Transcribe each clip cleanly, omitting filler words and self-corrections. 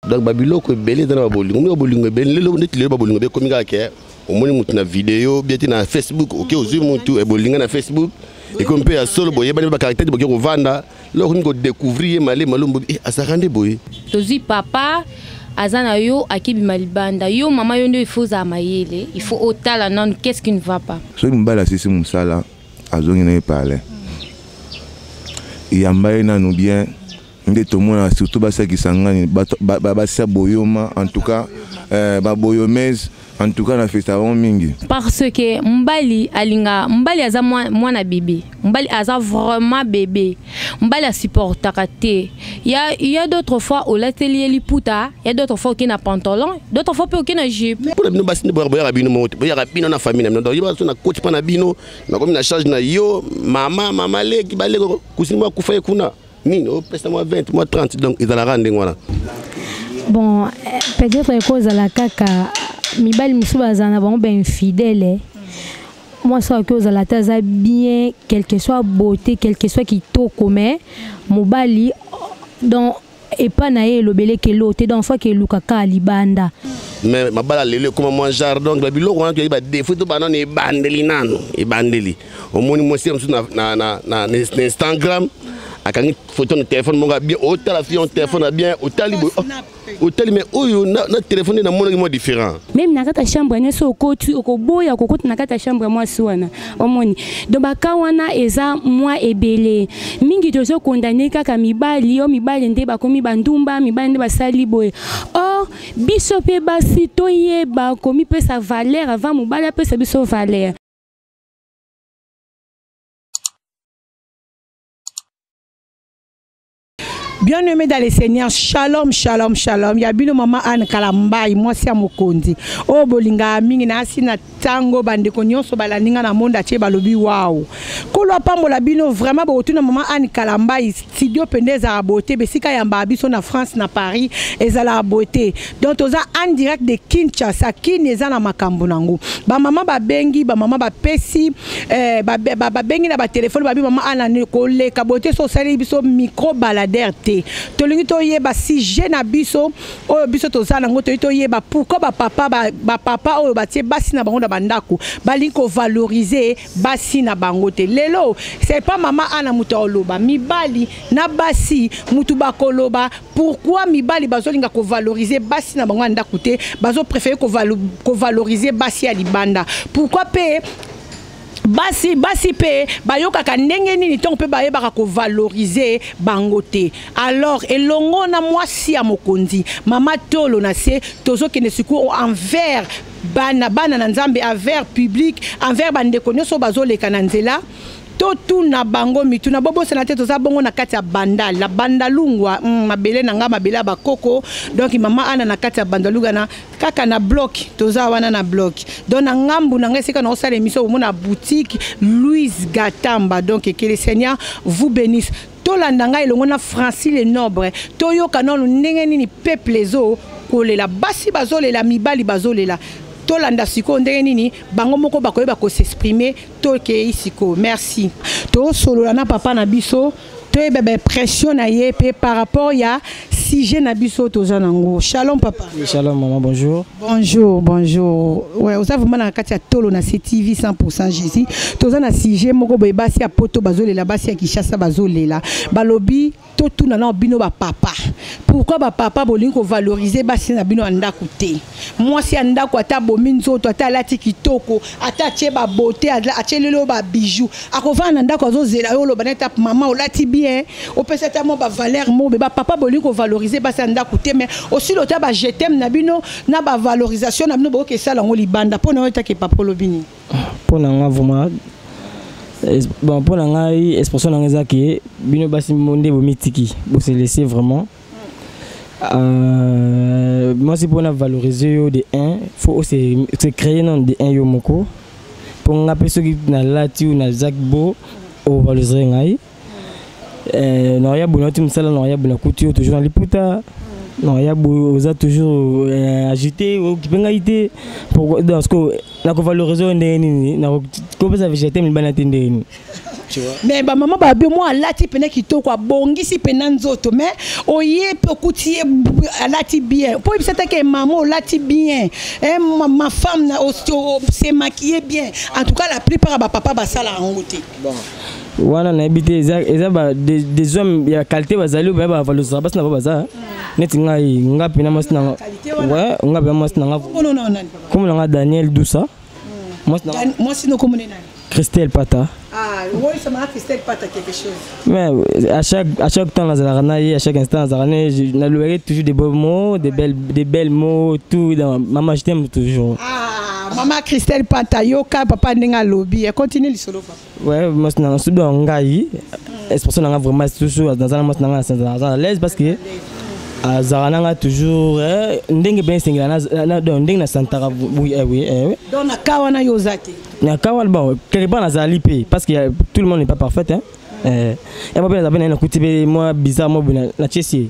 Donc babiloko ebele eza na babolingo, omoni babolingo ebele lelo, neti lelo babolingo ebele ekomi kaka ke omoni motu na video bie te na Facebook, oke ozwi motu ebolinga na Facebook, ekomi mpe ya solo, boyebani mpe bacaractère, boke kovanda, lelo okomi kodécouvrir ye male malombo, eh, azalaka nde boye. Tozwi papa aza na yo, akebima libanda, yo mama, yo nde il faut ozala mayele, il faut otala nanu qu'est-ce qui ne va pas. Soki mobali asisi mosala, azongi na ye palais, yamba ye nanu bien. Nde tomona surtout basakisa ngani basia boyoma, en tout cas baboyomese, en tout cas na festa bango mingi. Parce que mobali alinga, mobali aza mwana bébé, mobali aza vraiment bébé, mobali asupportaka te. Ya d'autres fois olateli ye liputa, ya d'autres fois oke na pantalon, d'autres fois mpe oke na jupe. Mpona bino basi nde boyaka bino moko te, boyaka bino na famille na bino. Donc yeba so na koti mpa na bino, nakomi na charge na yo mama, mama leki, baleki kusini mwa kufa ye kuna nini, opesa mwa 20, mwa 30, donc ezalaka ndenge wana. Bon, peut-être ekozala kaka mibali mosusu bazala na bango bainfidèle. Mwasi akoki ozala te aza bien, quelque soit beauté, quelque soit kitoko, mais mobali donc epa na ye elobeleki elo te, donc faut eluka kaka libanda. Mais mabala lelo ekoma mwa genre, donc babiloko wana toyebi badéfauts to banano ebandeli, nano ebandeli. Omoni mwasi mosusu na Instagram akangi photo na telefone moko ya bien, otala fi on telefone ya bien, otali boye, otali, mais oyo na telefone nde namonaki mwa différent. Même na kati ya chambre nyonso okoti, okoboya kokota na kati ya chambre ya mwasi wana omoni. Donc baka wana eza mwa ebele mingi. Tozokondane kaka mibali oyo, mibali nde bakomi bandumba, mibali nde basali boye. Or biso mpe basi toyeba komipesa valeur avant mobali apesa biso valeur. Bien-aimé dans le Seigneur, shalom, shalom, shalom. Ya bino mama Anne Kalambai, mwasi ya mokonzi. Oh bolinga mingi na asi na tango bandeko nyonso balandi nga na monde atie balobi wow. Kolo apambola bino vraiment. Bokotuna mama Anne Kalambai, studio pende ezala beauté, besika yamba biso na France, na Paris ezala beauté. Donc toza en direct de Kinshasa, Kin eza na makambo nango. Ba mama babengi, ba mama bapesi babengi na batelefone, babi mama Ana koleka bote so osali biso micro baladeur te. Tolingi toyeba sujet na biso oyo biso toza nango, tolingi toyeba pourquoi bapapa, bapapa oyo batie basi na bango na bandako balingi kovaloriser basi na bango te. Lelo c'est pas mama Ana moto akoloba, mibali na basi mutu bakoloba pourquoi mibali bazolinga kovaloriser basi na bango ya ndako te, bazopréférer kovaloriser basi ya libanda. Pourquoi mpe basi mpe bayokaka ndenge nini ntongo mpe bayebaka kovaloriser bango te? Alors elongo na mwasi ya mokonzi, mama Tolo na se, tozokende sikoyo envers bana, bana na Nzambe, envers public, envers bandeko nyonso bazoleka na nzela, totuna bango mituna. Bobosana te, toza bongo na kati ya Bandal, na Bandalungwa, mabele na nga, mabele ya bakoko. Donc mama Ana na kati ya Bandalungwa na kaka na bloc, toza wana na bloc. Donc na ngambu na ngai esika na osala émission, omona boutique Louise Gatamba. Donc que le Seigneur vous bénisse. Tolanda ngai elongo na Francis le Nobre, toyoka nanu ndenge nini peuple ezo kolela, basi bazolela, mibali bazolela. Tolanda sikoyo ndenge nini bango moko bakoyeba kos'exprimer. Tokei sikoyo, merci. Tosolola na papa na biso, toyeba baimpression na ye mpe par rapport ya sujet na biso toza nango. Shalom papa. Oui, shalom maman, bonjour. Bonjour, bonjour. Ouais, oza vraiment na kati ya Tolo na CTV 100% Jésus. Toza na sujet moko boye, basi ya poto bazolela, basi ya Kinshasa bazolela. Balobi totuna na bino bapapa, pourquoi bapapa bolingi kovaloriser basi na bino ya ndako te? Mwasi ya ndako, ata abomi nzoto, ata alati kitoko, ata atie babeauté, atie lelo babijoux, akovanda na ndako, azozela yo oloba neti mama olati bien, opesa ata mwa bavaleur moko. Be bapapa bolingi kovaloriser basi ya ndako te, mais osili ota bajetem na bino na bavalorisation na bino, boyoka esala yango libanda. Mpo na oyo etake papa, olobi nini? Mpo na nga vraiment, bon, mpo na ngai expression na ngai eza ke bino basi nde bomitiki, bose laisser vraiment. Mwasi, mpona valoriser yo, de 1 faut ose se créer nano de 1 yo moko. Mpo nga mpe soki nalati oyo nazaki bo ovaloriser ngai, naoya boye, nauti mosala, naoya boye, nakuti yo toujours na liputa, naoya boye, oza toujours agité, okipe ngai te. Pourquoi? Donc nakovaloriser oyo ndenge nini? Nakopesa végété libanda te ndenge nini? Tu vois. Mais bamama babi mwa alati mpena kitoko, abongisi mpena nzoto, mais oye mpe okuti ye alati bien, mpo oyebisa te ke mama olati bien, eh, ma femme na se maquille bien. En tout cas, la plupart ya bapapa basala yango te. Wana nayebi te, eza des hommes ya qualité bazali oyo baya bavalorisaka basi na bango. Baza neti ngai, nga mpena mwasi nanga. Qualité wana. Ouais, nga mpena mwasi nanga. Kombo na nani, papa? Kombo nanga Daniel Dusa, mwasi nanga. Mwasi no kombo nani? Christelle Pata. Ah, oyebisa mama Christelle Pata quelque chose. Mais à chaque temps nazalaka na ye, à chaque instant nazalaka na ye, nalobaki toujours des beaux mots, des belles mots, tout dans maman, je t'aime toujours. Ah, mama Christelle Pata, yoka papa ndenge alobi. Continue lisolo, papa. Ouais, mwasi nanga soki donc ngai expression nanga vraiment toujours naza na mwasi nanga, naza à l'aise parce que azalaka nanga toujours ndenge mpe esengela donc ndenge nasantaka, oui, oui, oui. Donc na ka wana yo oza te? Na ka wana, bon, quelque part nazali mpe parce que tout le monde n'est pas parfait, hein. Mpe naza mpe naye nakuti mpe mwa bizarre mwa boye, natie sie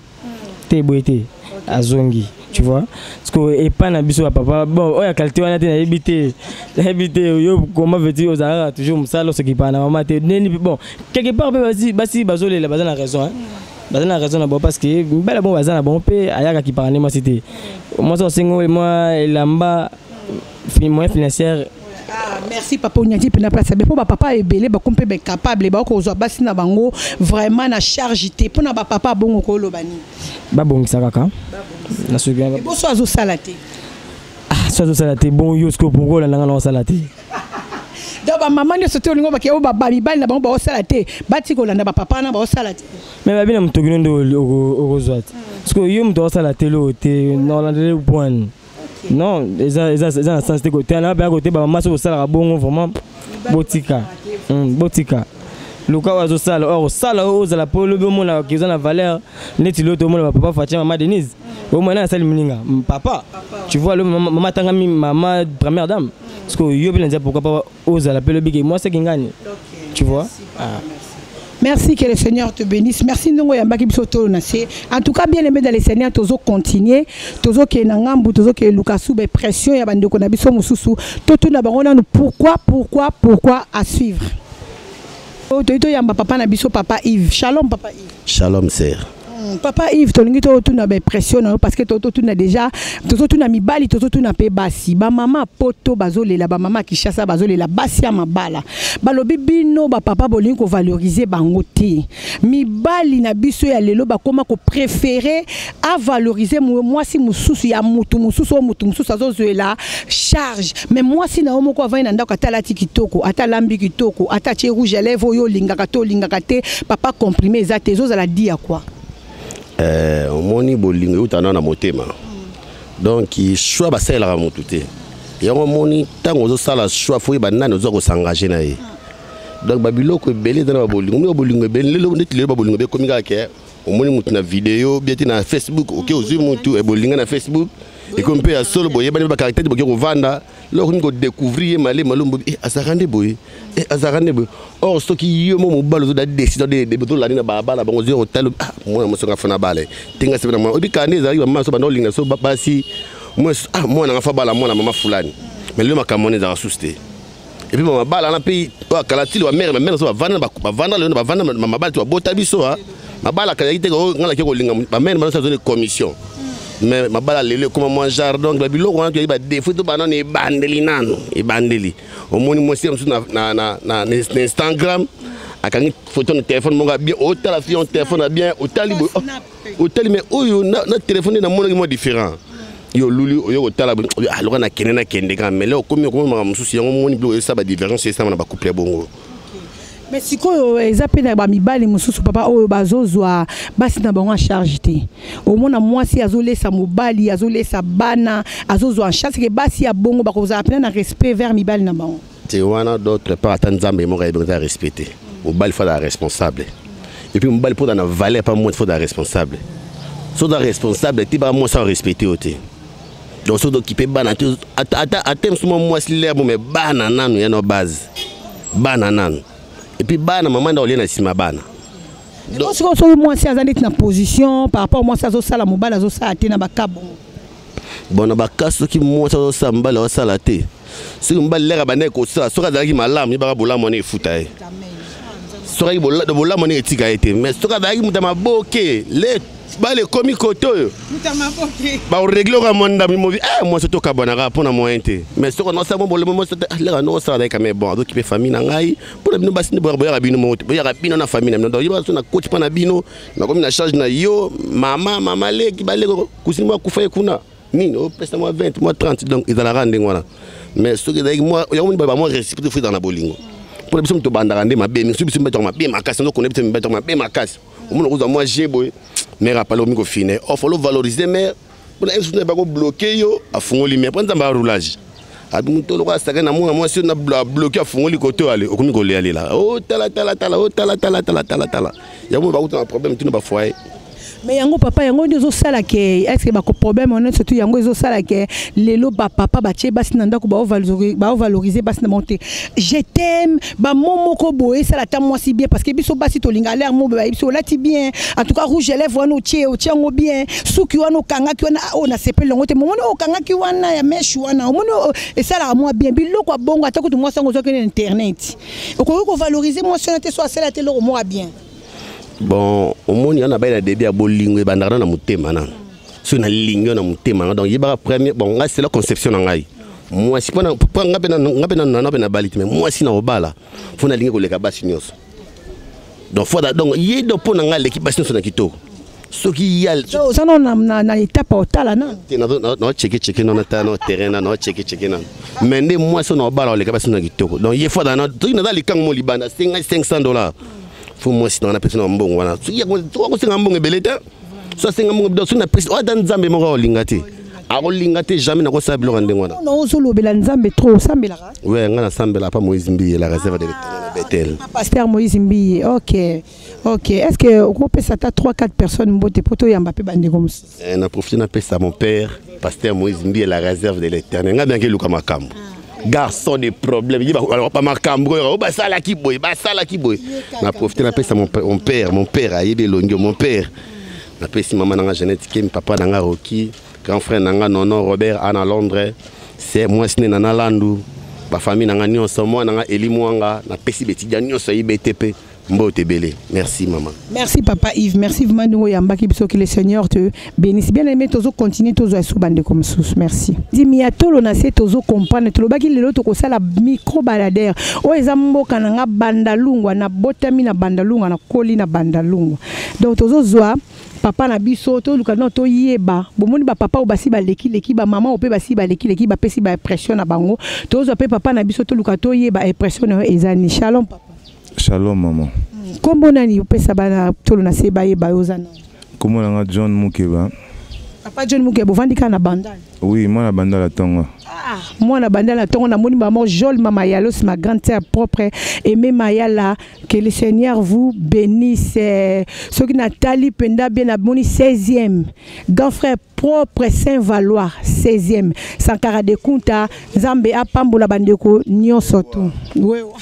te boye te, azongi, tu vois, parce que epai na biso bapapa, bon, oyo ya qualité wana te, nayebi te, nayebi te yo comment veux-tu ozalaka toujours mosala osokipaka na mama te neni. Bon, quelque part mpe basi bazolela, baza na raison, hein? Baza na raison na bango parce que mibala bongo baza na bango mpe ayaka kipaka nde mwasi te, mwasi osengo mwa elamba, moyen financière. Ah, merci papa. Onyati mpena place abe mpo bapapa ebele bakomi mpe baincapable, bakozwa basi na bango vraiment na charge te. Mpona bapapa bongo koloba nini? Babongisa kaka na soki. Eboso azosala te. Ah, so azosala te, bon, yo sikoyo pourquoi olandanga na osala te? Donc bamama nyonso te olingo bake oyo bamibali na bango baosala te, bati kolanda bapapa wana baosala te. Mais babi na motoki no nde okozwa te, parce que yo moto osala te loo te na olandele point non, eza na sens te. Kote na baya kote bamama soki osalaka bongo vraiment botika. Botika luka oyo azosala, oyo akosala, oyo ozala mpo olobi omona eza na valeur neti lelo tomona bapapa Fatia, mama Denise, omona asali moninga papa, tu vois, lobi mama atangami mama première dame, parce que yo mpe na nzia pourquoi pas ozala mpe lobi ke mwasi akingani, tu vois, ah. Merci, que le Seigneur te bénisse. Merci ndongo yambaki biso tolo na se. En tout cas, bien aimé dans le Seigneur, tozo continuer, tozo ke na ngambu, tozo ke lukasu be pression ya bandeko na biso mususu. Toto na bango nanu pourquoi, pourquoi, pourquoi à suivre. Oh, toyo yamba papa na biso, papa Yves. Shalom, papa Yves. Shalom, sœur. Papa Yves, tolingi totuna baimpression na yo parce que totuna déjà, tozotuna mibali, tozotuna mpe basi. Bamama poto bazolela, bamama Kinshasa bazolela, basi ya mabala balobi bino bapapa bolingi kovaloriser bango te. Mibali na biso ya lelo bakóma kopréférer avaloriser mwasi mosusu ya mutu mosusu, oyo mutu mosusu azozwela charge, mais mwasi na yo moko avandi na ndako, ata alati kitoko, ata alambi kitoko, ata atie rouge à lèvre oyo olingaka te, olingaka te, papa, comprimé eza te, ezozala di ya kwa. Omoni, bolingo euta nano na motema, donc choix basalelaka motu te. Yango omoni, ntango ozosala choix, faut oyeba nani oza kosengage na ye. Donc babiloko ebele eza na babolingo mi, babolingo ebele lelo, neti lelo babolingo ebele ekomi kaka ke omoni motu na video bia te na Facebook, oke ozwi motu ebolinga na Facebook, ekomi mpe ya solo, boyebani mpe bacaractère te, boke kovanda loko okomi kodécouvrir ye malema lombo, azalaka nde boye, azalaka nde boye. Or soki yo mo mobali ozoda décision, ozolandi na balabala bango, ozoya kotala, ah, mwana mwasi nga fana bala te, nga sepena mwana oyebi kaka nde ezalaki bamama so banda olinga so basi, ah, mwana nga fa bala mwana mama fulani. Mais lelo makambo wana ezalaka susu te. Et puis mabala wana mpe oyo akala tili bamare, bamare so bavanda, bavanda lelo, bavanda mabala ti babota biso. Mabala akalaki te, nga naki kolinga bamare bana so azoni commission, mais mabala lelo ekoma mwa genre. Donc babiloko wana toyebi badéfaut to bana nano ebandeli, nano ebandeli. Omoni mwasi mosusu na Instagram akangi photo na telefone moko ya bien, otala fi telefone ya bien, otali boye, otali, mais oyo na telefone nde namonaki mwa différent. Yo oluli oyo kotala loka nakende, nakende kaka, mais leo okomi okomi makambo mosusu. Yango omoni biloko esala badivergence, esala na bacouple ya bongo. Mais sikoyo eza mpe na bamibali mosusu, papa, oyo bazozwa basi na bango en charge te. Omona mwasi azolesa mobali, azolesa bana, azozwa en charge ke basi ya bongo bakozala mpena na respect vers mibali na bango? Te, wana d'autre part ata Nzambe moko ayebi eza respecté. Mobali faut azala responsable, et puis mobali mpo na valeur pa mwasi faut azala responsable. So oza responsable te, baka mwasi arespecte yo te. Donc soki okipe bana te, ata mosu mwa mwasi lermo, mais bana nanu ya no base, bana nanu, et puis bana mama nda olia na nsima bana. Sikoyo soki mwasi aza neti na position par rapport mwasi azosala, mobali azosala te, na baka bongo? Bon, na baka soki mwasi azosala, mobali azosala te, soki mobali leka bandeki kosala, soki azalaki malamu, yebaka bolamu wana efuta ye. Soki bolamu ndenge etika ye te, mais soki azalaki moto ya maboke, le bale ekomi kote oyo bakoregle oka mwa ndambo mobi, mwasi tokabwanaka mpo na moyen te. Mais soki nosala mwa bolemo, mwasi leka nosala, azalaki quand même bon, azokipe famille na ngai. Mpona bino basi nde boyaka bino moko te, boyaka bino na famille na bino. Donc yeba so nakoti mpa na bino, nakomi na charge na yo, mama, mama leki, baleki kusini, mwa akufa ye kuna nini, opesa mwa 20, mwa 30. Donc ezalaka ndenge wana. Mais soki ezalaki mwa yango moni, bamwa réciproque fo ezala na bolingo. Mpona biso moto obandaka nde mabe mingi, soki biso mibetaka mabe makasi, nzokona biso mibetaka mabe makasi, omona kozwa mwa je boye, mare apale omi kofine o falo valoriser mare mpona ye mosusu bakobloke yo, afungoli mare mpo Nzambe aroulage abi moto lokola asaka na mwana mwasi na bloke, afungoli kote oyo ale okomi kolealela, o tala tala tala, o tala tala tala tala tala, yango bakuta na problème tino bafoyer. Mais yango papa, yango nde ezosala ke est ce que bako problème wana, surtout yango ezosala ke lelo bapapa batie basi na ndako, baovaloriser basi na bango te. Je t'aime, bamo moko boye esala ata mwasi bien, parce que biso basi tolinga l'air mo bayebi biso olati bien. En tout cas, rouge à lèvre wana otie yango bien, suki wana okangaki wana oyo nasepeli yango te, momoni oyo okangaki wana ya mèche wana, omoni esalaka mwa bien. Biloko ya bongo, ata kutu mwasi yango ozwaki na internet, okoki kovaloriser mwasi wana te so asala te eloko moko ya bien. Bon, omoni wana bai na début ya bolingo, ebandaka na motema nano. Soki nalingi yo na motema na, donc yebaka premier, bon, ngai c'est la conception na ngai, mwasi mpo nga mpe nana mpe nabali te, mais mwasi na kobala, fo nalingi koleka basi nyonso. Donc fo, donc ye, donc mpo na ngai aleki basi nyonso na kitoko. Soki ya Oza nano na étape otala nano. Te, naocheke cheke nano, tala na terrain nano, naocheke cheke nano, mais nde mwasi oyo na kobala oleka basi na kitoko. Donc ye fo azala, soki naza likango mo libanda, sengai 500 $, fo mwasi nanga napesi na mbongo wana. Soki akosenga mbongo ebele te, so asenga mbongo, donc soki napesi oyo, ata Nzambe moko akolinga te, akolinga te, jamais nakosala biloko ya ndenge wana. Na ozolobela Nzambe trop, osambelaka? We, nga nasambela pa Moïse Mbiye, la réserve de l'Éternel na Bethel. Pasteur Moïse Mbiye, ok. Est ce que okopesa ata 3 4 personnes mbote po toyamba mpe bandeko mosusu? Na profite napesa mon père, pasteur Moïse Mbiye, la réserve de l'Éternel. Nga bianke eluka makambo, garçon de problème, ye bamakambo oyo basalaki boye, basalaki boye. Na profite napesa mon père, mon père ayebi elongi, mon père. Napesi mama nanga Jeannette Kem, papa nanga Roki, grand frère nanga Nono Robert ana Londres, c'est mwasi ne nana Landu, bafamille nanga nyonso, mwana nanga Eli Mwanga. Napesi betidia nyonso ya IBTP mbote ebele. Merci, mama. Merci, papa Yves, merci vraiment ndenge oyambaki biso. Que le Seigneur te bénisse. Bien aimé, tozo continuer, tozwa esu bandeko mosusu. Merci. Ndimi ya tolo na se, tozo comprendre. Tolobaki lelo tokosala micro baladeur oyo eza mboka na nga Bandalungwa. Nabotami na Bandalungwa, nakoli na Bandalungwa. Donc tozozwa papa na biso, toluka no toyeba. Bomoni bapapa oyo basi balekileki, bamama oyo mpe basi balekileki, bapesi baimpression na bango. Tozwa mpe papa na biso, toluka toyeba impression na yo eza ni. Shalom, papa. Shalom, mama. Nkombo nani? Opesa bana tolo na se bayeba yo, oza nani? Kombo na nga John Mukeba. Papa John Mukeba, ovandi kaka na Bandala? Oui, mwana Bandala ntongo. Ah, mwana Bandala ntongo. Namoni mama Jol, mama Yalos, ma grande sœur propre Aimé Mayala. Que le Seigneur vous bénisse. Soki natali mpenza bien, namoni 16e grand frère propre Saint Valois, 16e Sankara de Kunta. Nzambe apambola bandeko nyonso tu. Wewa,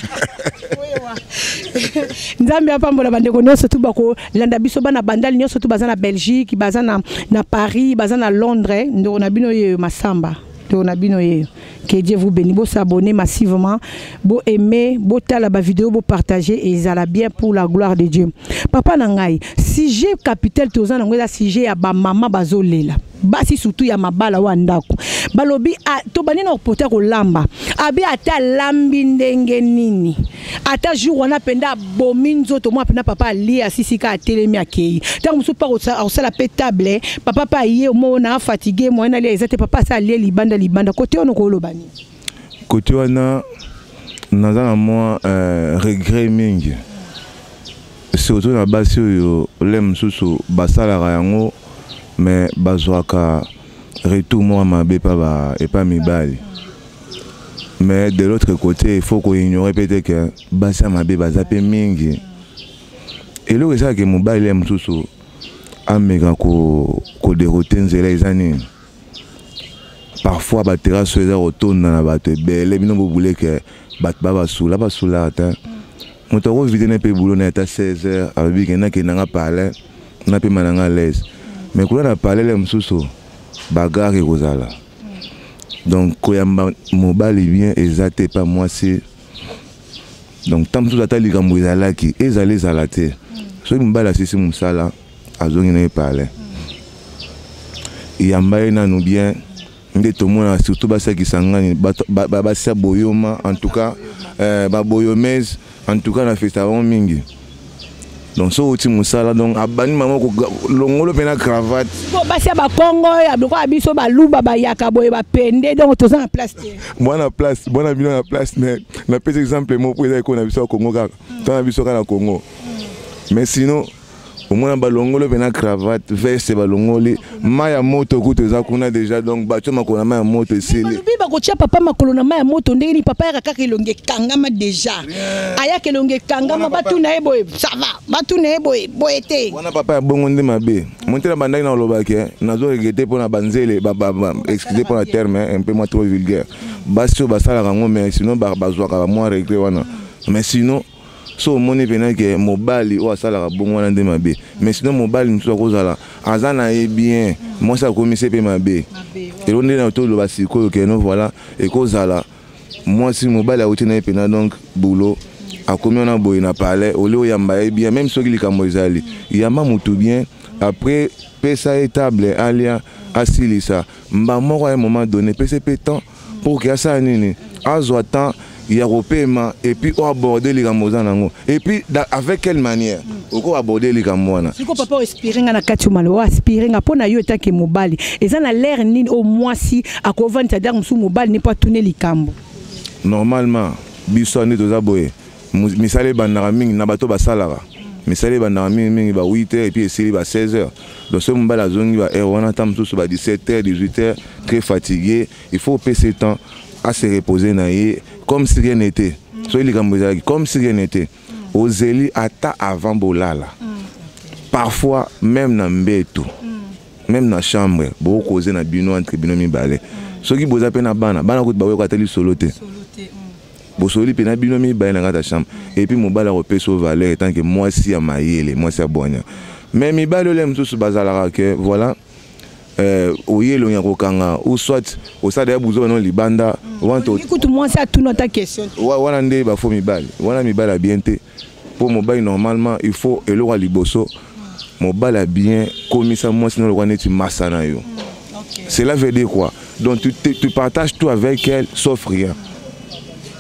Nzambe apambola bandeko nyonso tu bakolanda biso, bana Bandali nyonso tu, baza na Belgique, baza na Paris, baza na Londres. Ndeko na bino yeyo Masamba, ndeko na bino yeyo. Que Dieu vous bénisse. Bo s'abonner massivement, bo aimer, bo tala ba vidéo, bo partager et ezala bien pour la gloire de Dieu. Papa na ngai, sujet capital toza nango eza sujet ya ba mama bazolela. Basi surtout ya mabala wa ndako. Balobi to bani na kopota kolamba. Abi ata lambi ndenge nini. Ata jour wana penda abomi nzoto mwa penda, papa alie, asisika, atelemi, akei. Ntango mosusu mpa akosala pe table, papa pa aye, omona afatigué, moyen alia eza te, papa asa alie libanda libanda. Kote wana okoloba nini? Kote wana naza na mwa regret mingi, surtout na basi oyo le mosusu basalaka yango, mais bazwaka retour moko mabe epa mibali. Mais de l'autre côté, il faut koignorer peut-être que basi ya mabe baza mpe mingi. Eloko esalaka mobali ya mosusu ameka kodérouter nzela eza nini? Parfois baterrasse oyo eza kotonda na bato ebele, bino bobuleke bato babasula, basulaka te. Moto akovide na mpe bulo na ata 16 heures, alobi ke nakende nanga palais, napema nanga à l'aise. Mais kuna na palais le mosusu bagarre ekozala. Donc koyamba mobali bien eza te epa mwasi. Donc ntango mosusu ata likambo ezalaki, ezala ezala te, soki mobali asisi mosala, azongi na ye palais, yamba ye nanu bien. Nde tomona surtout basakisa ngani, basia boyoma, en tout cas baboyomese, en tout cas na festa bango mingi. Donc so outi mosala, donc abandi mama longolo mpe na cravate. Po basi ya Bakongo, ya biloko ya biso baluba, bayaka boye bapende, donc toza na place te. Mwana place, mwana bino na place, mais napesi exemple moko po eza ekolo na biso ya Congo kaka, to na biso kaka na Congo. Mais sinon omona balongoli mpe na cravate, veste balongoli, mai ya moto kutu eza kuna déjà, donc batio makolo na mai ya moto, esili. Balobi bakotia papa makolo na mai ya moto ndenge nini? Papa ayaka kaka elongi ekangama déjà, ayaka elongi ekangama, batuna ye boye, ça va, batuna ye boye boye te. Wana papa ya bongo nde mabe. Monte na bandaki na olobaki, nazo regretter mpona banzele, excuse mpona terme un peu moi trop vulgaire, basi oyo basalaka yango, mais sinon bazwaka bamwa regret wana. Mais sinon so omoni mpena ke mobali oyo asalaka bongo, wana nde mabe. Mais sinon mobali mosusu akozala aza na ye bien, mwasi akomisi mpe mabe. Elo nde na toloba sikoyo ke no, voilà, ekozala mwasi, mobali awuti na ye mpena donc boulot, akomi wana boye na palais, olie oyamba ye bien, même soki likambo ezali, yamba motu bien, après pesa ye table alia, asilisa mba moko. Ya moment donné, pesa mpe temps pour ke asala nini, azwa temps ya kopema, et puis oaborde likambo oza nango, et puis avec quelle manière oko aborde likambo wana. Siko papa, oinspire nga na kati yo maloba, oinspire nga mpo na yo etake mobali, eza na lere nini oyo mwasi akovandisa dare mosusu mobali ne mpo atune likambo? Normalement biso nde toza boye, misala ebandaka mingi na bato basalaka misala, ebandaka mingimingi ba 8 heures et puis esili ba 16 heures. Donc soki mobali azongi ba heure wana, ata mosusu ba 17 heures, 18 heures, très fatigué, il faut opesa temps à se reposer na ye comme si rien n'était. Soki likambo ezalaki, comme si rien n'était, ozeli ata avant bolala, parfois même na mbeto, même na chambre, bokoze na bino entre bino mibale. Soki boza mpe na bana, bana kutu bakoyoka ata lisolo te, bosoli mpe na bino mibale na kati ya chambre, et puis mobali akopesa yo valeur en tant que mwasi ya mayele, mwasi ya bwanya. Mais mibali oyo mosusu bazalaka ke voilà, oye elongi ya kokanga, ou soit osala ya buzoba no libanda wana. Kutu mwasi atuna ata question. Wana nde bafo mibali wana, mibali ya bien te. Mpo mobali normalement il faut eloko ya liboso, mobali ya bien, komisa mwasi na lokola neti masa na yo. Cela veut dire quoi? Donc tu partages tout avec elle sauf rien.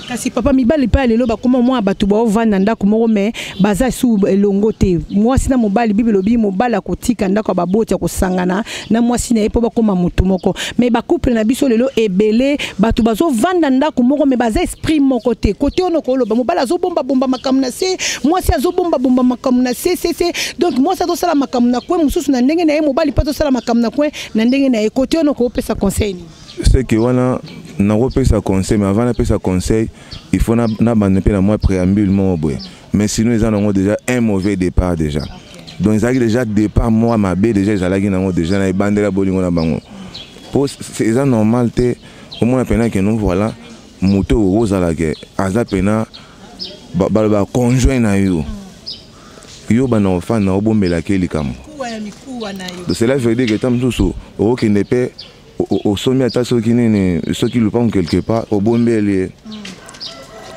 Kasi papa, mibali mpe ya lelo bakóma mwa bato baovanda ndako moko me baza su elongo te, mwasi na mobali. Bible elobi mobali akotika ndako ya baboti, akosangana na mwasi na ye mpo bakóma motu moko. Mais bacouple na biso lelo ebele, bato bazovanda ndako moko me baza esprit moko te. Kote ono koloba mobali azobombabomba makambo na se, mwasi azobombabomba makambo na se se se, donc mwasi azosala makambo na coin mosusu na ndenge na ye, mobali mpe azosala makambo na coin na ndenge na ye. Kote ono koopesa conseil nini? C'est que wana nakopesa conseil, mais avant napesa conseil, il faut nabanda mpe na mwa préambule moko boye. Mais sinon eza nango déjà un mauvais départ déjà. Donc ezalaki déjà départ moko mabe déjà, ezalaki nango déjà na ebandela bolingo na bango, po eza normal te omona mpena ke no, voilà, moto oyo okozala ke aza mpena baloba conjoint na yo, yo bana ofanda obombelaki ye likambo. Donc cela veut dire que ta mosusu okokende mpe osomi ata soki nini, soki lupango quelque part, obombeli ye,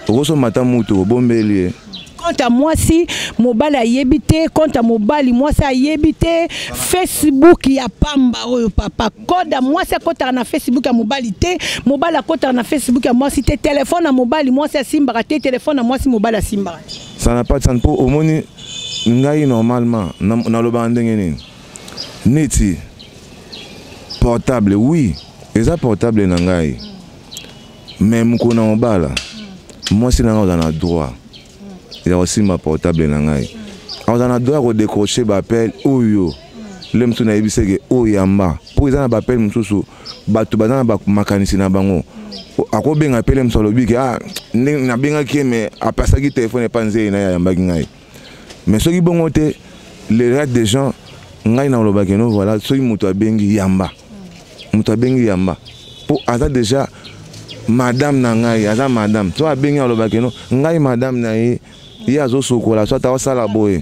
okosomba ata mutu, obombeli ye. Compte ya mwasi mobali ayebi te, compte ya mobali mwasi ayebi te, Facebook ya pamba oyo papa, code ya mwasi akɔtaka na Facebook ya mobali te, mobali akɔtaka na Facebook ya mwasi te, telefone ya mobali mwasi asimbaka te, telefone ya mwasi mobali asimbaka te. Ça n'a pas de sens, mpo omoni ngai normalement nalobaka ndenge nini, neti portable, oui, eza portable na ngai, mais mokolo na mobala mwasi na ngai aza na droit ya kosimba portable na ngai, aza na droit ya kodécroche baappel oyo le mosusu nayebisi eke oyo yamba, mpo eza na baappel mosusu bato baza na makanisi na bango. Akobenga mpe le mosusu alobi ke ah, nabengaki ye mais apasaki telefone epa nzei na ye, ayambaki ngai. Mais soki bongo te, le reste des gens, ngai nalobaki no, voilà, soki moto abengi, yamba, moto abengi, yamba, mpo aza déjà madame na ngai, aza madame. So abengi, alobaki no, ngai madame na ye, ye azosokola, so ata osala boye,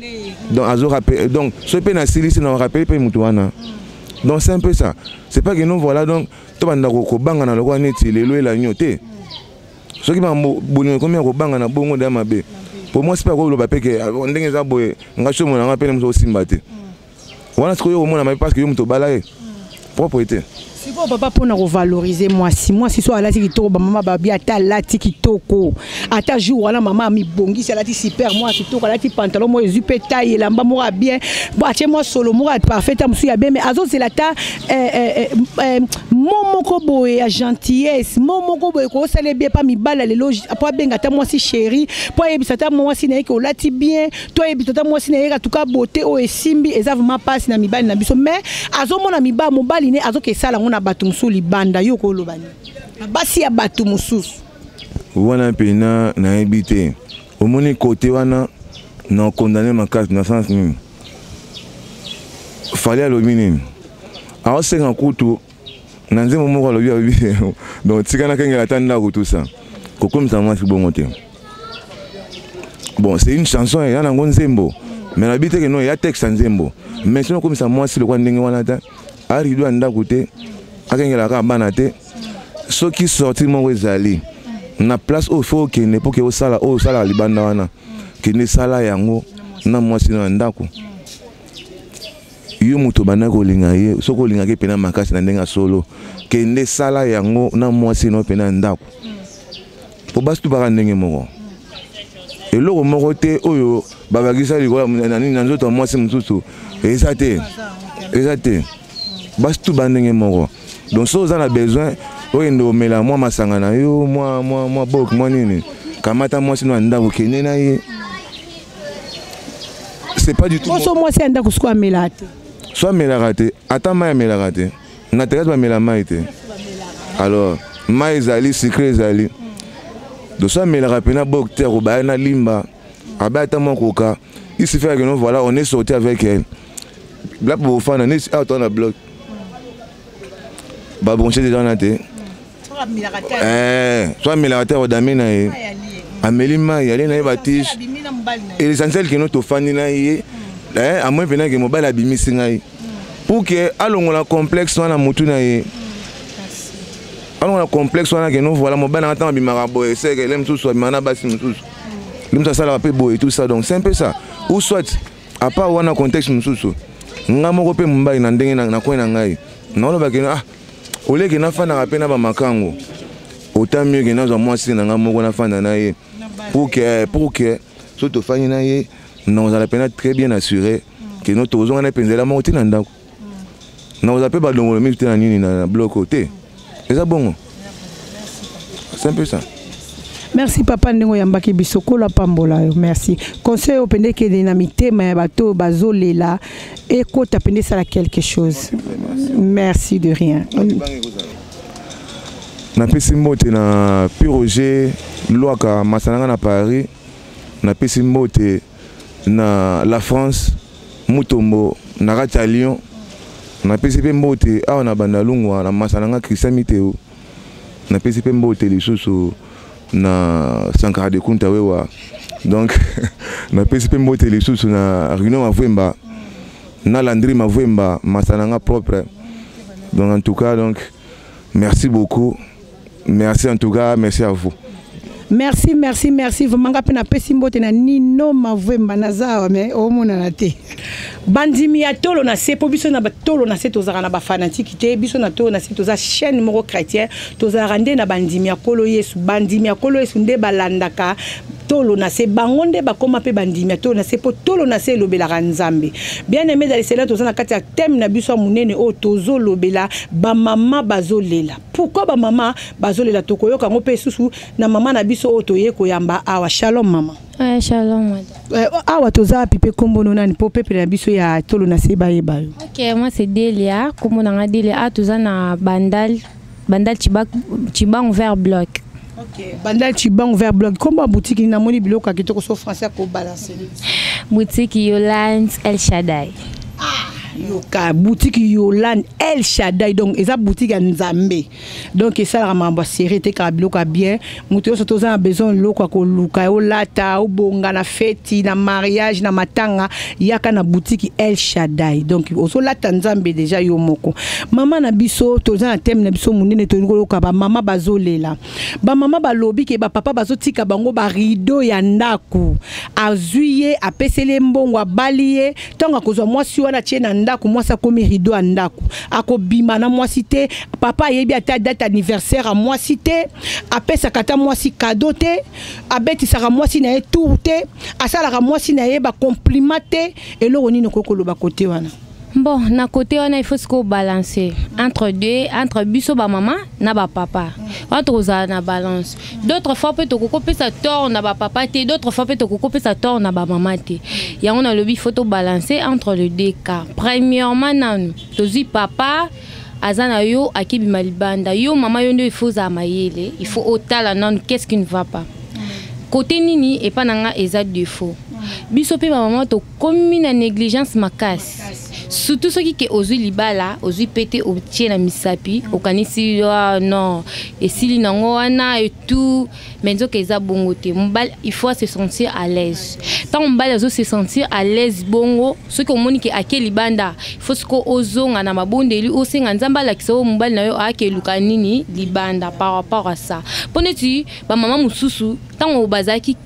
donc azorappele. Donc soki mpe nasilisi na orappele mpe moto wana. Donc c'est un peu ça, c'est pas que non, voilà, donc tobanda kobangana lokola neti lelo elanio te. Soki makambo bolingo ekomi ya kobanga na bongo nde mabe. Po mwasi mpe akoloba mpe ke ah, ndenge eza boye, nga soki omona nga mpe moto osimba te. Wana sikoyo okomona mabe parce que yo moto obala ye. Propre te. Sikoyo papa, mpona kovalorize mwasi, mwasi so alati kitoko, bamama babi ata alati kitoko, ata jour wana mama amibongisi, alati super mwa kitoko, alati pantalon moko ezwi mpe taille, elamba moko ya bien, bo atie mwa solo moko ya parfait, ta mosusu ya bien, mais azozela ata mo moko boye ya gentillesse, mo moko boye kosala bien pa mibala lelo, po abenga ata mwasi chéri, po ayebisa ata mwasi na ye ke olati bien, to ayebisa ata mwasi na ye katuka beauté oyo esimbi. Eza vraiment mpasi na mibali na biso, mais azomona mibali, mobali ne azoka esala yango na bato mosusu libanda. Yo koloba nini na basi ya bato mosusu? Wana mpena nayebi te. Omoni kote wana na condamné makasi na sens nini? Fally alobi nini? Aosenga kutu na nzembo moko, alobi donc tika nakengela ata ndako, tout ça, kokomisa mwasi bongo te. Bon, c'est une chanson, eya nango nzembo, mais nayebi te ke non, eya texte ya nzembo, mais soki okomisa mwasi lokwa ndenge wana te, arido ya ndako te, akengela kaka bana te. Soki sortie moko ezali na place oyo faut okende mpo ke osala oyo osalaka libanda wana, kende sala yango na mwasi na ndako. Yo moto obandaki kolinga ye, soki olingaki mpena makasi na ndenge ya solo, kende sala yango na mwasi no mpena ya ndako, po basi tubaka ndenge moko. Eloko moko te oyo babakisa likolo na nini na nzoto ya mwasi mosusu eza te, eza te. Basi tuba ndenge moko. Donc soki oza na besoin okende omela mwa masanga na yo, mwa bok, mwa nini, kamata mwasi no ya ndako, kende na ye. C'est pas du tout. Poso mwasi ya ndako sikoyo amelaka te? So amelaka te, ata mai amelaka te. Na terrasse bamela mai te. Alors mai ezali sucré, ezali. Donc so amelaka mpena bok te, akobaya na limba, abaya ata mwa koka. Il suffit que non, voilà, on est sorti avec elle là, bofanda neti awa toa na bloc, babranche déjà wana te. So amelaka te, akodame na ye, ameli mai, alie na ye batige. Essentiel keno tofandi na ye amoi mpena ke mobali abimisi ngai pour ke alongola complexe wana motu na ye, alongola complexe wana ke no, voilà, mobali nanga ntango abimaka boye, seke le mosusu abimaka na basi mosusu, le mosusu asalaka mpe boye, tout ça. Donc c'est un peu ça. Ou soit à part wana, contexte mosusu, nga moko mpe mobali na ndenge na kwe na ngai, naolobaki ah, oleke nafandaka mpe na bamakango, autant mieux ke nazwa mwasi na nga moko, nafanda na ye pour que so tofandi na ye, nakozala mpena très bien assuré ke no tozonga na mpenzela moko te na ndako, nakozala mpe balongolo mingi te na nini na bloc oyo te. Eza bongo, c'est un peu ça. Merci papa, ndenge oyambaki biso, kolo apambola yo. Merci. Conseil oyo mpenza ekende na mitema ya bato oyo bazolela, ekota mpenza, esala quelque chose. Merci, de rien. Napesi mbote na Pi Roger Lwaka, masana nga na Paris. Napesi mbote na la France, Mutombo na kati ya Lyon. Napesi mpe mbote awa na Bandalungwa na masana nga Christian Miteo. Napesi mpe mbote lisusu na Sankara de Kunta Wewa. Donc napesi mpe mbote lisusu na Rino Mavwemba na Landry Mavwemba, masana nga propre. Donc en tout cas, donc merci beaucoup, merci en tout cas, merci à vous. Merci, merci, merci vraiment. Nga mpe napesi mbote na Nino Mavwemba, naza awa me omonana te. Bandimi ya Tolo na Se, mpo biso na Tolo na Se tozalaka na bafanatike te. Biso na Tolo na Se toza chaîne moko chrétien, tozalaka nde na bandimi ya Nkolo Yesu. Bandimi ya Nkolo Yesu nde balandaka Tolo na Se, bango nde bakóma mpe bandimi ya Tolo na Se, mpo Tolo na Se elobelaka Nzambe. Bien aimé dans le Seigneur, toza na kati ya thème na biso ya monene oyo tozolobela bamama bazolela. Pourquoi bamama bazolela? Tokoyoka yango mpe lisusu na mama na biso oyo toye koyamba awa. Shalom mama. Ouais, shalom madame. Awa toza wapi mpe nkombo no nani, mpo pepele na biso ya Tolo na Se bayeba yo? Ok, moi c'est Delia, kombo na nga Delia. Ah, toza na Bandal, Bandal Chibangu vers bloc. Ok, Bandal Chibangu vers bloc. Kombo ya boutique nini? Namoni biloko ya kitoko, so français akobalanse. Boutique Yolande El Shaddai. Yoka, boutique Yolande El Shaddai, donc eza boutique ya Nzambe. Donc esalaka makambo ya série, etekaka biloko ya bien. Moto nyonso toza na besoin eloko ya koluka, olata, obonga na feti, na mariage, na matanga, yaka na boutique El Shaddai. Donc ozolata Nzambe déjà yo moko. Mama na biso, toza na thème na biso monene, tolingi koloka bamama bazolela. Bamama balobi ke bapapa bazotika bango barideau ya ndako. Azwi ye, apeseli ye mbongo, abali ye. Ntango akozwa mwasi wana, atie na ndako, mwasi akomi rideau ya ndako, akobima na mwasi te. Papa ayebi ata date anniversaire ya mwasi te, apesaka ata mwasi cadeau te, abetisaka mwasi na ye tour te, asalaka mwasi na ye bacompliment te. Eloko nini okoki koloba kote wana? Bon, na côté wana, il faut sikoyo balancer entre deux, entre biso bamama na bapapa wana. Tokozala na balance. D'autres fois mpe tokoki kopesa tort na bapapa te, d'autres fois mpe tokoki kopesa tort na bamama te. Yango nalobi, il faut tobalancer entre les deux cas. Premièrement, nanu tozwi papa aza na yo, akebima libanda. Yo mama, yo nde il faut ozala mayele, il faut otala nanu qu'est-ce qui ne va pas, côté nini epa na nga eza défaut. Biso mpe bamama tokomi na négligence makasi, surtout soki ke ozwi libala, ozwi pete, otie na misapi, okanisi: ah, non, esili nango wana et tout. Mais nzoka eza bongo te. Mobali, il faut se sentir à l'aise. Ntango mobali azo se sentir à l'aise bongo, soki omoni ke ake libanda, il faut siko ozonga na mabondeli, osenga Nzambe alakisa oyo mobali na yo ayake eluka nini libanda. Par rapport à ça, mpo neti bamama mosusu, ntango bazalaki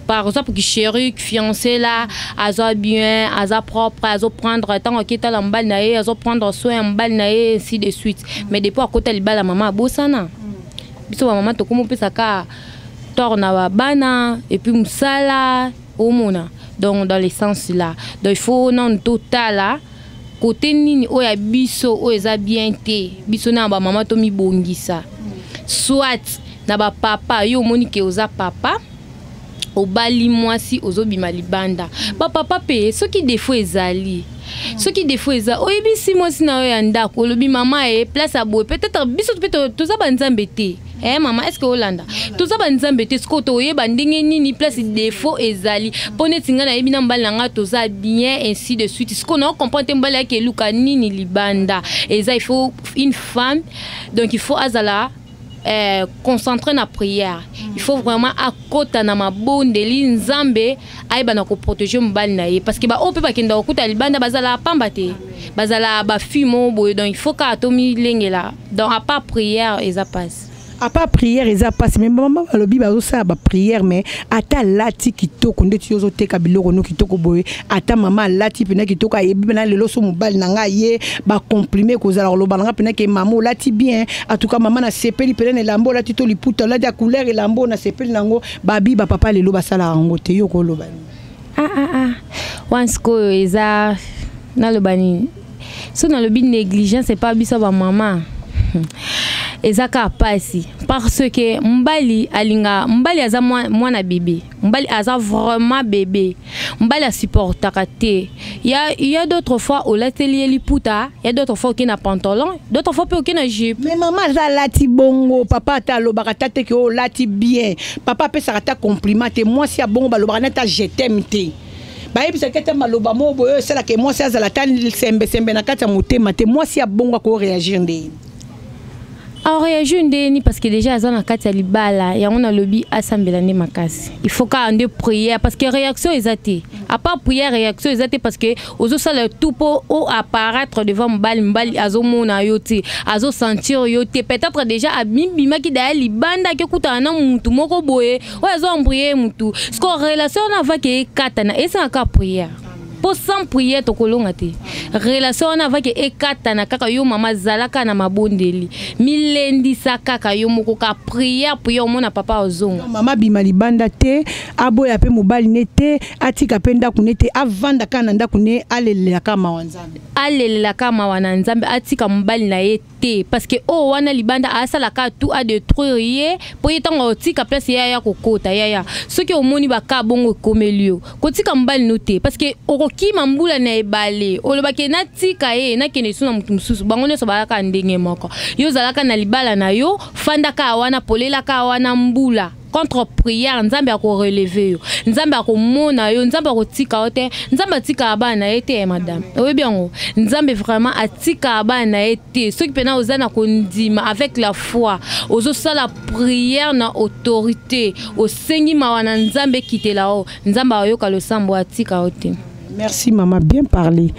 par exemple chéri, fiancé là, aza bien, aza propre, azo prendre ntango aketala mobali na ye, azo prendre soin ya mobali na ye, ainsi de suite. Mais depuis akota libala, mama abosana. Biso bamama tokómi opesaka tort na babana et puis mosala omona. Donc dans le sens là, donc il faut nanu totala côté nini oyo ya biso oyo eza bien te. Biso na bamama tomibongisa. Soit na bapapa, yo omoni ke oza papa, obali mwasi, ozobima libanda. Bapapa mpe, soki défaut ezali, soki défaut eza, oyebisi mwasi na yo ya ndako, olobi: mama, e place ya boye, peut-être biso mpe toza banzambe te. Eh mama, est ce que olanda? Toza banzambe te. Sikoyo toyeba ndenge nini place défaut ezali? Mpo neti ngai nayebi na mobali na ngai toza bien, ainsi de suite. Sikoyo na comprendre te mobali yaki eluka nini libanda. Eza, il faut une femme, donc il faut azala concentré na prière. Il faut vraiment akota na mabondeli, Nzambe ayeba na koprotéger mobali na ye, parce que baoyo mpe bakenda kokuta libanda bazala pamba te, bazala bafille moko boye. Donc il faut kaka tomilengela. Donc à part prière, eza pasi. À part prière, eza mpasi. Mais mama balobi bazosala baprière, mais ata alati kitoko, ndeti yo ozoteka biloko no kitoko boye, ata mama alati mpena kitoko, ayebi mpena lelo so mobali na ngai ye bacompliment kozala koloba na ngai mpena ke mama olati bien, en tout cas mama nasepeli mpena na elamba olati to liputa olati ya couleur elamba oyo nasepeli nango. Babi bapapa lelo basalaka yango te. Yo koloba nini? Ah, ah, ah. Wana sikoyo eza, naloba nini? So nalobi négligence epa biso bamama, eza kaka pasi, parce que mobali alinga, mobali aza mwana bébé, mobali aza vraiment bébé, mobali asupportaka te. Ya d'autres fois olateli ye liputa, ya d'autres fois oke na pantalon, d'autres fois mpe oke na jupe. Mais mama aza alati bongo, papa ata alobaka ata te ke oyo olati bien. Papa apesaka ata compliment te. Mwasi ya bongo balobaka neti ata je t'aime te, bayebisaki ete maloba moko boye oyo esalaka mwasi azala ata sembesembe na kati ya motema te. Mwasi ya bongo akoréagir ndeni? Aréagir ndeni? Parce que déjà aza na kati ya libala. Yango nalobi asambela nde makasi. Il faut kaka nde prière, parce que réaction eza te. À part prière, réaction eza te, parce que ozosala tout mpo o apparaître devant mobali. Mobali azomona yo te, azosentir yo te. Peut-être déjà abimaki daya libanda, akekutana na mutu moko boye oyo azoembrouiller mutu. Siko relation wana avaki ekatana, esengaka prière, mpo sans prière tokolonga te. Relation wana avaki ekatana kaka, yo mama zalaka na mabondeli, milendisa kaka yo moko ka prière, prière, omona papa ozonga. Mama abima libanda te, aboya mpe mobali ne te, atika mpe ndako ne te, avanda kaka na ndako ne, alelelaka mawa Nzambe. Alelelaka mawa na Nzambe, atika mobali na ye te, parce que oyo wana libanda asalaka tout adétruire ye, mpo ye ntango otika place ye aya kokota. Yaya, soki omoni baka bongo ekomeli yo, kotika mobali no te, parce que okoki Okima mbula na ebale, olobaki natika ye, nakende lisusu na motu mosusu. Bango nyonso bazalaka ndenge moko. Yo ozalaka na libala na yo, fandaka wana, polelaka wana mbula. Contre prière, Nzambe akoreleve yo, Nzambe akomona yo, Nzambe akotika yo te. Nzambe atikaka bana na ye te, madame. Oyebi yango, Nzambe vraiment atikaka bana na ye te. Soki mpena oza na kondima avec la foi, ozosala prière na autorité, osengi mawa na Nzambe ekitela yo, Nzambe ayoka losambo, atika yo te. Merci maman, bien parlé.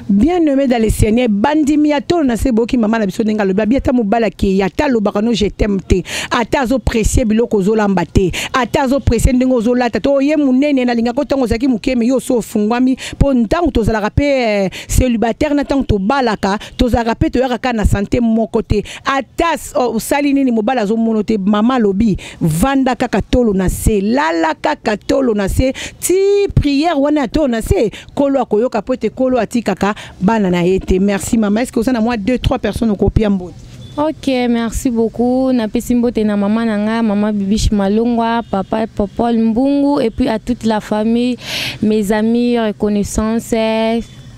Bien aimé dans le Seigneur, bandimi ya tolo na se boki maman na biso ndenge alobi, abi ata mobala ke ya ata alobaka no je t'aime te, ata azo pressé biloko ozolamba te, ata azo pressé ndenge ozolata te, oye munene nalingaka ntango ozalaki moke, me yo oso ofungwami mpo ntango tozalaka mpe célibataire na ntango tobalaka tozalaka mpe toyaka kaka na santé moko te. Ata osali nini, mobali azomona te. Mama alobi vanda kaka tolo na se, lala kaka tolo na se, ti prière wana ya tolo na se, Kolo akoyoka po ete Kolo atikaka bana na ye te. Merci mama. Est ce que oza na mwa 2 3 personnes okopia mbote? Ok, merci beaucoup. Napesi mbote na mama na nga, mama Bibiche Malongwa, papa Popol Mbungu, et puis à toute la famille, mes amis, reconnaissance,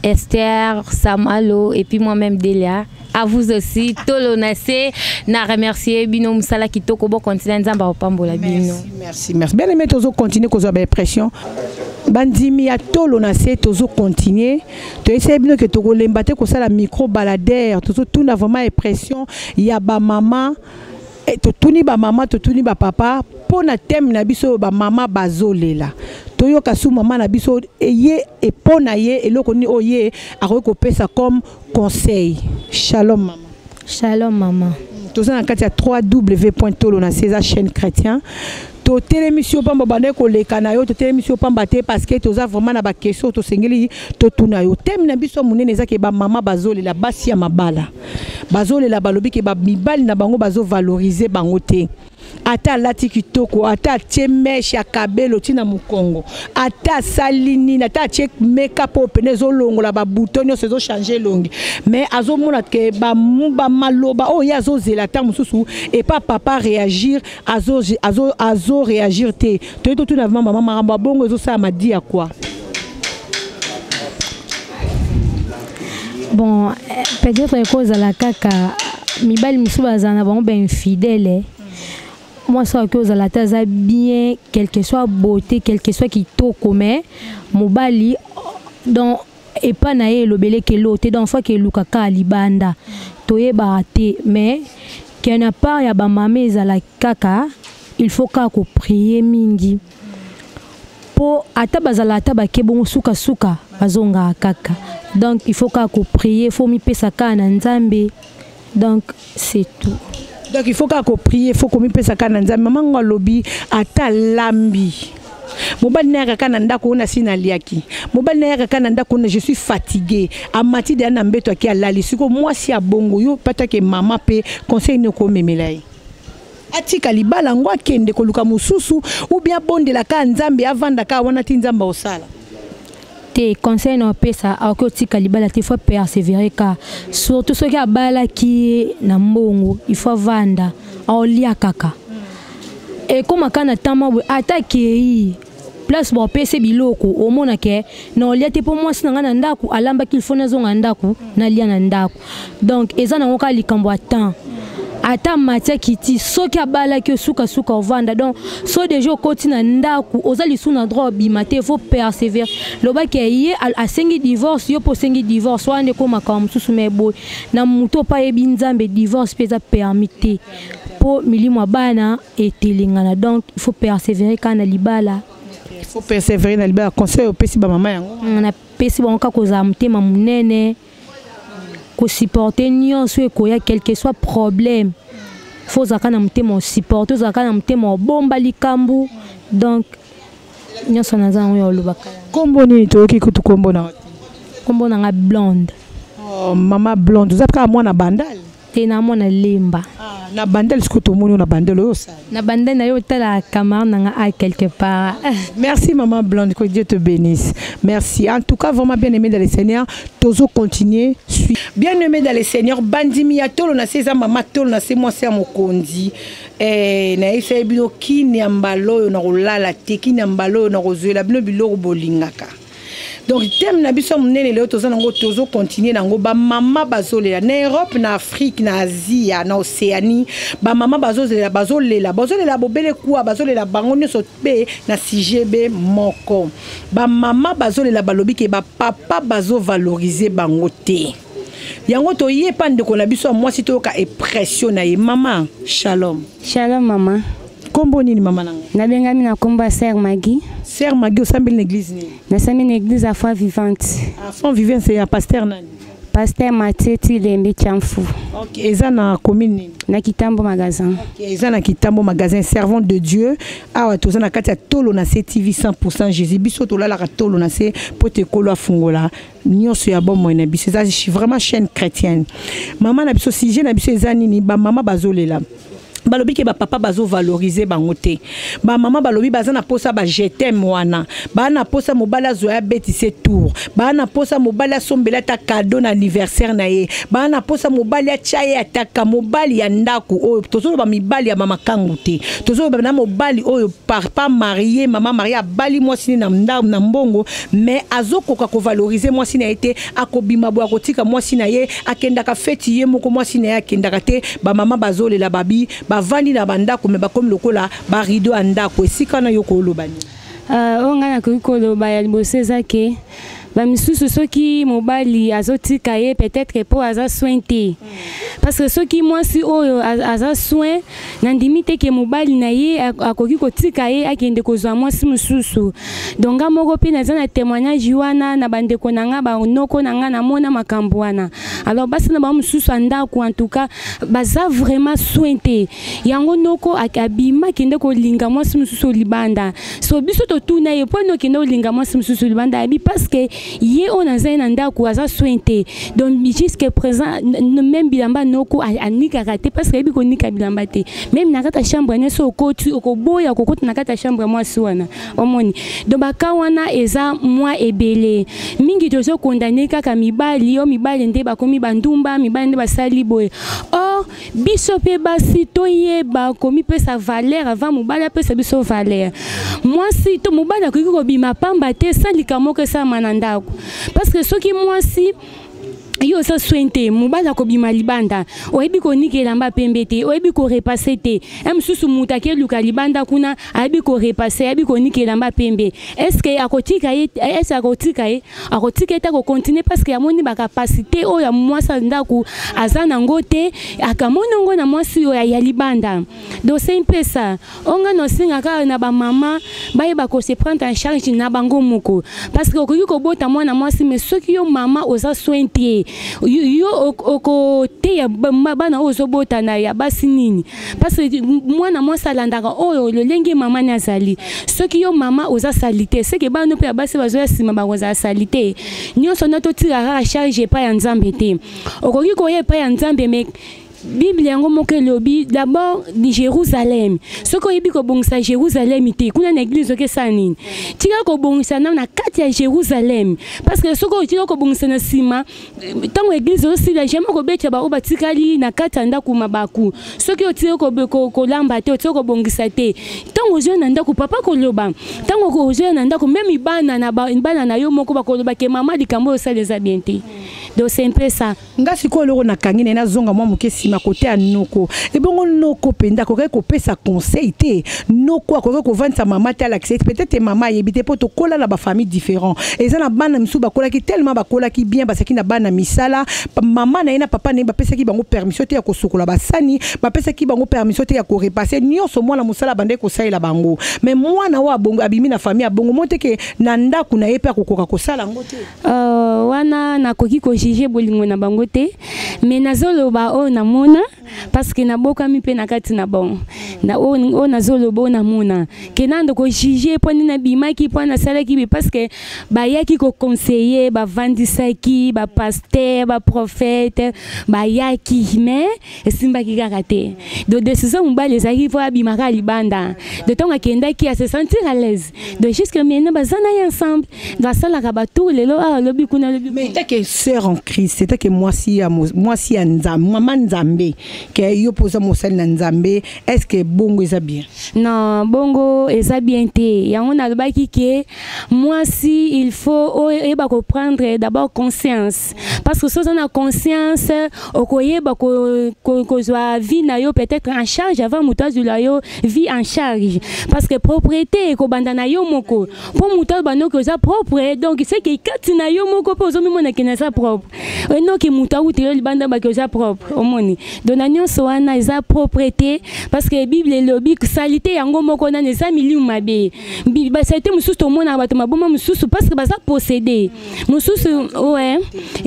Esther, Samalo, et puis moi-même Delia. À vous aussi, tolo na se, na remercier bino musala kitoko, bo continuer, Nzambe apambola bino. Merci, merci, merci. Bien aimé, tozo continuer kozwa ba impression. Bandimi ya tolo na se, tozo continuer. Toyesaki bino ke tokolemba te kosala micro baladeur, tozotuna vraiment impression ya bamama. Totuni bamama, totuni bapapa mpo na thème na biso oyo bamama bazolela. Toyoka su mama na biso ye epo na ye eloko nini oyo ye akoki kopesa comme conseil. Shalom mama. Shalom mama. Toza na kati ya 3w tolo na se, eza chaîne chrétien. Totelemisi yo pamba, bandaki koleka na yo, totelemisi yo pamba te, parce que toza vraiment na baquestion tosengeli totuna yo. Thème na biso ya monene eza ke bamama bazolela, basi ya mabala bazolela, balobi ke bamibali na bango bazovalorize bango te. Ata alati kitoko, ata atie mèche ya kabelo ntina mokongo, ata asali nini, ata atie makeup oyo pene ezolongola babuto nyonso, ezochange elongi, mais azomona ke bamaloba oyo ye azozela ata mosusu epa papa réagir, azo réagir te. Toye totuna vraiment mama, makambo ya bongo ezosalama di ya quoi? Bon, peut-être ekozala kaka mibali mosusu bazala na bango bainfidèle. Mwasi akoki ozala ata aza bien, quelque soit beauté, quelque soit kitoko, mais mobali donc epa na ye elobeleki elo te. Donc faut eluka kaka libanda, toyebaka te. Mais ke na part ya bamama ezala kaka il faut kaka koprier mingi, mpo ata bazala ata bake bongo, sukasuka bazongaka kaka. Donc il faut kaka koprier, faut mipesa kaka na Nzambe. Donc c'est tout. Donc il faut kaka koprier, faut komipesa kaka na Nzambe. Mama ngo alobi ata lambi, mobali na yaka kaka na ndako oyo nasi naliaki, mobali na yaka kaka na ndako oyo je suis fatigué, amati deya na mbeto, aki alali. Sikoyo mwasi ya bongo, yo patake mama, mpe conseil nini okomemela ye? Atika libala yango, akende koluka mosusu, ou bien abondela kaka Nzambe, avanda kaka wana ti Nzambe aosala? Te, conseil na opesa, akoki otika libala te. Faut persévérer ka, surtout soki abalaki ye na mbongo, il faut avanda, aolia kaka. Ekóma kaka na ntango boye, ata akei place baopesa biloko, omona ke na olia te, mpo mwasi na ngai na ndako alambaki, il faut nazonga ndako nalia na ndako. Donc eza nango kaka likambo ya temps. Ata matia kiti, soki abalaki yo, sukasuka ovanda. Donc so déjà okoti na ndako, oza lisusu na droit obima te. Faut persévérer. Lobaki ye asengi divorce, yo mpo osengi divorce wana nde ekomaka mosusu. Me boye na motu opo ayebi Nzambe, divorce mpe eza permis te, mpo milimo ya bana etelengana. Donc il faut persévérer kaka na libala. Il faut persévérer na libala. Conseil opesi bamama yango? Napesi bango kaka kozala motema monene, kosupporte nyonso ekoya, quelque soit problème. Faut ozalaka na motema osupporte, ozalaka na motema obomba likambo. Donc nyonso naza yango ya olobaka. Nkombo nini? Toyoki kutu nkombo na? Nkombo na nga Blonde. Oh, mama Blonde, oza kaka mwana Bandal? Te, na mwana Lemba. Ah, na Bandal. Sikoyo tomoni oyo na Bandal oyo osala? Na Bandal na yo, otala camarade na nga a quelque part. Merci maman Blonde, que Dieu te bénisse. Merci en tout cas, vraiment. Bien aimé dans le Seigneur, tozo continuer. Bien aimé dans le Seigneur, bandimi ya tolo na se, eza mama tolo na se, mwasi ya mokonzi. Nayebisa bino kini ya mbala oyo na kolala te, kini ya mbala oyo na kozwela bino biloko bolingaka. Donc thème na biso monene lelo toza nango, tozocontinue nango. Bamama bazolela na Europe, na Afrique, na Asie, na Océanie. Bamama bazolela, bazolela, bazolela bobele kuwa, bazolela bango nyonso mpe na sujet be moko. Bamama bazolela, balobi ke bapapa bazovalorize bango te. Yango toyepa ndeko na biso ya mwasi, toyoka impression na ye. Mama, shalom. Shalom, mama. Nkombo nini, mama nanga? Nabengami na nkombo ya Sœur Magi. Sœur Magi, osambeli na église nini? Nasambeli na église ya Foi Vivante. Ah, Foi Vivante, c'est ya pasteur nani? Pasteur Mathieu Tilembe Tiamfu. Ok, eza na commune nini? Na Kitambo Magasin. Ok, eza na Kitambo Magasin, servante de Dieu. Awa toza na kati ya Tolo na se TV 100% Jésus. Biso tolalaka tolo na se po te kolo afungola nyonso ya bomoi na biso. Eza vraiment chaîne chrétienne. Mama na biso, sujet na biso eza nini? Bamama bazolela, balobi ke bapapa bazovalorize bango te. Bamama balobi baza na posa ba je t'aime wana, baa na posa mobali azwa ya betise tour, baa na posa mobali asombela ata cadeau na anniversaire na ye, baa na posa mobali atya ye ataka mobali ya ndako. Oyo tozoloba mibali ya mamakangu te, tozoloba na mobali oyo papa marie, mama marie, abali mwasi ne na mbongo, mais azokoka kovalorize mwasi na ye te. Akobima boye, akotika mwasi na ye, akendaka feti ye moko, mwasi na ye akendaka te. Bamama bazolela, babi bavandi na bandako me bakomi lokola barideau ya ndako. Esika na yo koloba nini? Oyo ngai nakoki koloba ya liboso eza ke bamisusu, soki mobali azotika ye, peut-être mpo aza soin te, parce que soki mwasi oyo aza soin, nandimi te ke mobali na ye akoki kotika ye akende kozwa mwasi mosusu. Donc nga moko mpe naza na témoignage wana na bandeko na nga, banoko na nga, namona makambo wana. Alors basi na bango mosusu ya ndako, en tout cas baza vraiment soin te. Yango noko abima, akende kolinga mwasi mosusu libanda. So biso totuna ye: mpo nini okende kolinga mwasi mosusu libanda? Ayebi parce que ye oyo naza ye na ndako aza soin te. Donc jusque présent, même bilamba noko anikaka te, parce que ayebi konika bilamba te. Même na kati ya chambre nyonso okoti, okoboya kokota na kati ya chambre ya mwasi wana, omoni. Donc baka wana eza mwa ebele mingi. Tozokondane kaka mibali, oyo mibali nde bakomi bandumba, mibali nde basali boye. Or biso mpe basi toyeba komipesa valeur avant mobali apesa biso valeur. Mwasi to mobali akoki kobima pamba te sans likambo moko esalama na ndako, parce que soki mwasi yo oza soin te, mobali akobima libanda, oyebi konika elamba pembe te, oyebi korepasser te. E mosusu moto akeluka libanda kuna, ayebi korepasser, ayebi konika elamba pembe, est-ce akotika ye? Est-ce akotika ye? Akotika ye te, akocontinue, parce que amoni bacapacité oyo ya mwasi ya ndako aza nango te, akamoni yango na mwasi oyo ya libanda. Donc c'est mpe ça onga nosenga kaka na bamama bayeba kose prendre en charge na bango moko, parce que okoki kobota mwana mwasi, mais soki yo mama oza soin te, yo okoteya bana oyo ozobota na ya basi nini? Parce que mwana mwasi alandaka oyo lolenge mama ni azali. Soki yo mama oza sali te, seke bana mpe ya basi bazoya nsima bakozala sali te. Nyonso na totika kaka charge epai ya Nzambe te. Okoki koya epai ya Nzambe, mais Bible yango moko elobi d'abord Jérusalem. Soki oyebi kobongisa Jérusalem te, kuna na église oki esala nini? Tika kobongisa nano na kati ya Jérusalem, parce que soki otika kobongisa na nsima, ntango église osila, jamais kobetya baoyo batikali na kati ya ndako mabaku. Soki otika kolamba te, otika kobongisa te, ntango ozoya na ndako, papa koloba, ntango ozoya na ndako, même bana na yo moko bakoloba ke mama, likambo oyo osala eza bien te. Donc c'est un peu ça. Nga sikoyo eloko nakangi na ye, nazonga mwa moke nsima kote ya noko. Ebongo noko mpenza akokaki kopesa conseil te? Noko akoki kovandisa mama te, alakisa ye? Peut-être mama ayebi te, mpo tokola na bafamille différent. Eza na bana misusu bakolaki tellement, bakolaki bien, bazalaki na bana misala, mama na ye na papa na ye bapesaki bango permission te ya kosukola basani, bapesaki bango permission te ya korepasser. Nyonso mwana mosala bandeki kosalela bango. Mais mwana oyo abongo abimi na famille abongo mo te ke na ndako na ye mpe akokoka kosala yango te. Wana nakoki kojuger bolingo na bango te, mais nazoloba oyo namona, parce que nabokami mpe na kati na bango. Na oyo nazoloba, oyo namona, ke nando kojuger mpo nini nabimaki, mpo nasalaki bi, parce que bayaki koconseiller, bavandisaki bapasteur, baprophète bayaki, mais esimbaki kaka te. Donc décision mobali ezalaki mpo abimaka libanda. De ntango akendaki, ase sentir à l'aise. Donc jusque maintenant baza na ye ensemble, basalaka batour, lelo awa, alobi kuna, alobi. Mais etake sœur en Christ, etake mwasi ya mwasi ya Nzambe, mama Nzambe, ke yo mpoza mosali na Nzambe, est ce que Bongo eza bien? Non, bongo eza bien te. Yango nalobaki ke mwasi, il faut oyeba koprendre d'abord conscience, parce que soki oza na conscience, okoyeba kozwa vie na yo peut-être en charge avant moto azwila yo vie en charge, parce que propriété ekobanda na yo moko. Mpo moto aloba noki oza propre, donc c'est que kati na yo moko mpe ozomimona ke naza propre. Enoki moto awutela yo libanda baki oza propre, omoni. Donc na nyonso wana eza propre te, parce que Bible elobi saleté yango moko nani eza milimu mabe. Basaleté mosusu tomonaka bato maboma mosusu parce que baza possédé mosusu, ouais.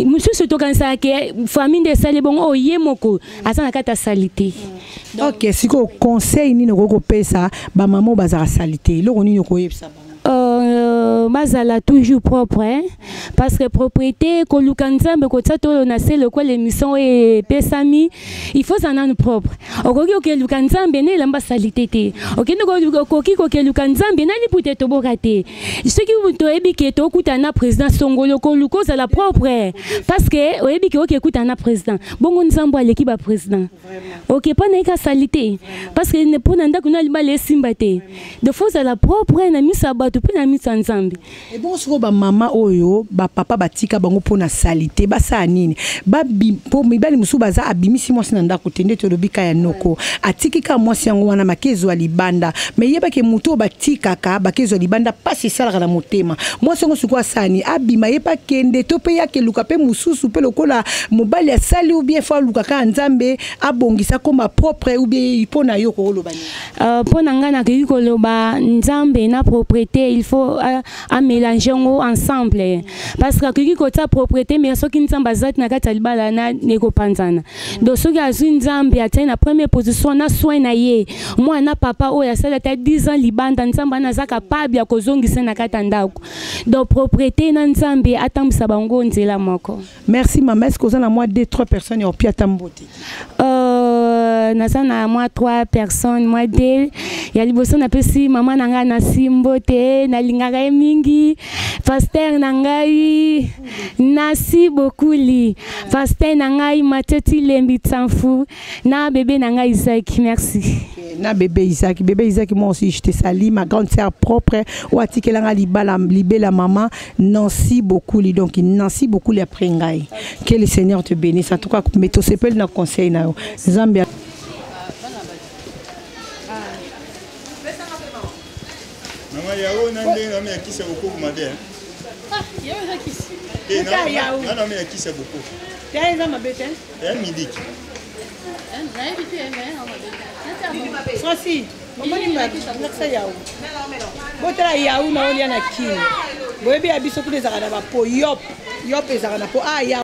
Mosusu tokanisaka ke famille nde esali bongo, oyo ye moko aza na kati ya saleté. Ok, sikoyo conseil nini okoki kopesa bamama oyo bazalaka saleté? Eloko nini okoyebisa bango? Bazala toujours propre, hein? Parce que propriété, koluka Nzambe, kotia tolo na se lokola émission oyo epesami, il faut ozala nanu propre. Okoki okeluka Nzambe na elamba saleté te. Okende, okoki kokeluka Nzambe na liputa etoboka te. Soki toyebi ke tokutana na président songolo, koluka ozala propre, parce que oyebi ke okekutana na président. Bongo Nzambe aleki baprésident, ok, mpo na ye ka saleté, parce que mpo na ndako na libala esimba te. Donc faut ozala propre na miso ya bato mpe na miso ya Nzambe. Ebongo sikoyo bamama oyo bapapa batika bango mpona saleté, basala nini? Mpo mibali mosusu baza, abimisi mwasi na ndako te, ndeti olobi ka ya noko, atiki kaka mwasi yango wana, makezwa libanda. Mais yebake motu oyo batikaka bakezwa libanda, mpasi esalaka na motema. Mwasi yango sikoyo asala nini? Abima ye mpe akende to mpe yake eluka mpe mosusu mpe lokola mobali asali, ou bien faut aluka kaka Nzambe abongisa koma propre, ou bien mpo na yo kokoloba nini? Mpo na ngai, nakoki koloba Nzambe na propriété, il faut amélange yango ensemble, parce que akoki kotia propriété, mais soki Nzambe aza te na kati ya libala na, ekopanzana. Donc soki azwi Nzambe, atiai na première position na soin na ye, mwana papa oyo asali ata 10 ans libanda, Nzambe wana aza capable ya kozongisa na kati ya ndako. Donc propriété na Nzambe atambwisa bango nzela moko. Merci mama. Est ce que oza na mwa 2 3 personnes ya opia ata mbote? Naza na mwa trois personnes, mwa deux. Ya liboso, napesi mama na ngai nasi mbote, nalingaka ye mingi, pasteur na ngai Nasi Bokuli, pasteur na ngai Mathieu Tilembi Tsanfu, na bébé na ngai Isaac. Merci. Na bébé Isaac, bébé Isaac, moi aussi je te salue, ma grande sœur propre oyo atikelanga libala, libela mama Nancy Bokuli. Donc Nancy Bokuli après ngai, que le Seigneur te bénisse. En tout cas, mais tosepeli na conseil na yo. Nzambe. Mama, yawo na ndenge na ya kisi ya bokoko mabe. Nga na ya kisi ya bokoko. Eza mabe te. Ya miliki. Franci, omoni, lakisa yawu, botala yawu na olia na kini. Boyebi ya biso kuna ezalaka na bapo yop yop, ezalaka na po ah ya.